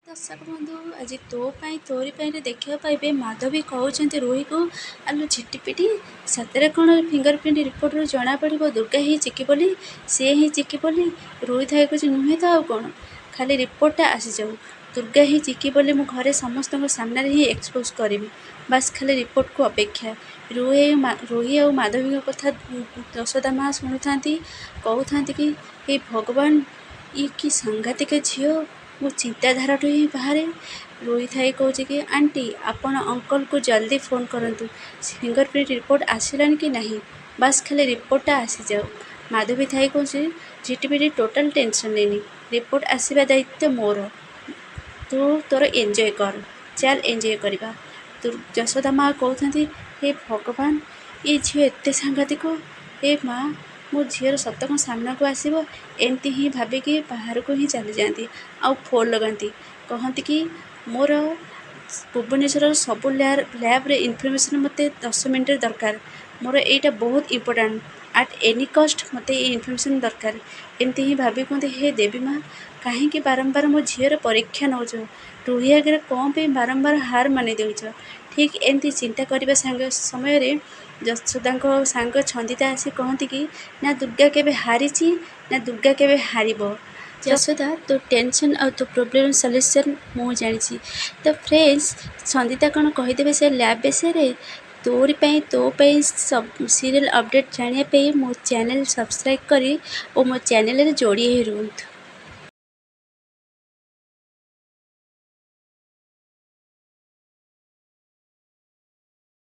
ଦର୍ଶକ ବନ୍ଧୁ, ଆଜି ତୋ ପାଇଁ ତୋରି ପାଇଁରେ ଦେଖିବାକୁ ପାଇବେ, ମାଧବୀ କହୁଛନ୍ତି ରୋହିକୁ, ଆଲୋ ଝିଟିପିଟି, ସତରେ କ'ଣ ଫିଙ୍ଗର ପ୍ରିଣ୍ଟ ରିପୋର୍ଟରୁ ଜଣାପଡ଼ିବ ଦୁର୍ଗା ହିଁ ଚିକି ବୋଲି, ସିଏ ହିଁ ଚିକି ବୋଲି? ରୋହି ଥାଇ କହୁଛି, ନୁହେଁ ତ ଆଉ କ'ଣ, ଖାଲି ରିପୋର୍ଟଟା ଆସିଯାଉ। ଦୁର୍ଗା ହିଁ ଚିକି ବୋଲି ମୁଁ ଘରେ ସମସ୍ତଙ୍କ ସାମ୍ନାରେ ହିଁ ଏକ୍ସପୋଜ୍ କରିବି। ବାସ୍, ଖାଲି ରିପୋର୍ଟକୁ ଅପେକ୍ଷା। ରୋହି ଆଉ ମାଧବୀଙ୍କ କଥା ଯଶୋଦା ମା ଶୁଣୁଥାନ୍ତି, କହୁଥାନ୍ତି କି ହେ ଭଗବାନ, ଇଏ କି ସାଂଘାତିକ ଝିଅ, ମୋ ଚିନ୍ତାଧାରାଠୁ ହିଁ ବାହାରେ। ରୋହି ଥାଇ କହୁଛି କି ଆଣ୍ଟି, ଆପଣ ଅଙ୍କଲକୁ ଜଲ୍ଦି ଫୋନ୍ କରନ୍ତୁ, ଫିଙ୍ଗର ପ୍ରିଣ୍ଟ ରିପୋର୍ଟ ଆସିଲାଣି କି ନାହିଁ? ବାସ୍, ଖାଲି ରିପୋର୍ଟଟା ଆସିଯାଉ। ମାଧବୀ ଥାଇ କହୁଛି, ଝିଟିପିଟି, ଟୋଟାଲ ଟେନସନ୍ ନେନି, ରିପୋର୍ଟ ଆସିବା ଦାୟିତ୍ୱ ମୋର, ତୁ ତୋର ଏନ୍ଜୟ କର, ଚାଲ ଏନ୍ଜୟ କରିବା। ଯଶୋଦା ମା କହୁଥାନ୍ତି, ହେ ଭଗବାନ, ଏ ଝିଅ ଏତେ ସାଂଘାତିକ, ହେ ମା, ମୋ ଝିଅର ସତ କ'ଣ ସାମ୍ନାକୁ ଆସିବ? ଏମିତି ହିଁ ଭାବିକି ବାହାରକୁ ହିଁ ଚାଲିଯାଆନ୍ତି ଆଉ ଫୋନ୍ ଲଗାନ୍ତି, କହନ୍ତି କି ମୋର ଭୁବନେଶ୍ୱରର ସବୁ ଲ୍ୟାବ୍ରେ ଇନଫର୍ମେସନ୍ ମୋତେ 10 ମିନିଟ୍ରେ ଦରକାର, ମୋର ଏଇଟା ବହୁତ ଇମ୍ପୋର୍ଟାଣ୍ଟ, ଆଟ୍ ଏନି କଷ୍ଟ ମୋତେ ଏଇ ଇନଫର୍ମେସନ୍ ଦରକାର। ଏମିତି ହିଁ ଭାବି କୁହନ୍ତି, ହେ ଦେବୀ ମା, କାହିଁକି ବାରମ୍ବାର ମୋ ଝିଅର ପରୀକ୍ଷା ନେଉଛ? ରୋହି ଆଗରେ କ'ଣ ପାଇଁ ବାରମ୍ବାର ହାର ମାନି ଦେଉଛ? ଠିକ୍ ଏମିତି ଚିନ୍ତା କରିବା ସାଙ୍ଗ ସମୟରେ ଯଶୋଦାଙ୍କ ସାଙ୍ଗ ଛନ୍ଦିତା ଆସି କହନ୍ତି କି ନା ଦୁର୍ଗା କେବେ ହାରିଛି, ନା ଦୁର୍ଗା କେବେ ହାରିବ। ଯଶୋଦା, ତୋ ଟେନସନ୍ ଆଉ ତୋ ପ୍ରୋବ୍ଲେମ୍ ସଲ୍ୟୁସନ୍ ମୁଁ ଜାଣିଛି। ତ ଫ୍ରେଣ୍ଡସ୍, ସନ୍ଦିତା କ'ଣ କହିଦେବେ ସେ ଲ୍ୟାବ୍ ବିଷୟରେ? ତୋରି ପାଇଁ ତୋ ପାଇଁ ସିରିଏଲ୍ ଅପଡ଼େଟ୍ ଜାଣିବା ପାଇଁ ମୋ ଚ୍ୟାନେଲ୍ ସବସ୍କ୍ରାଇବ୍ କରି ଓ ମୋ ଚ୍ୟାନେଲ୍ରେ ଯୋଡ଼ି ହେଇ ରୁହନ୍ତୁ।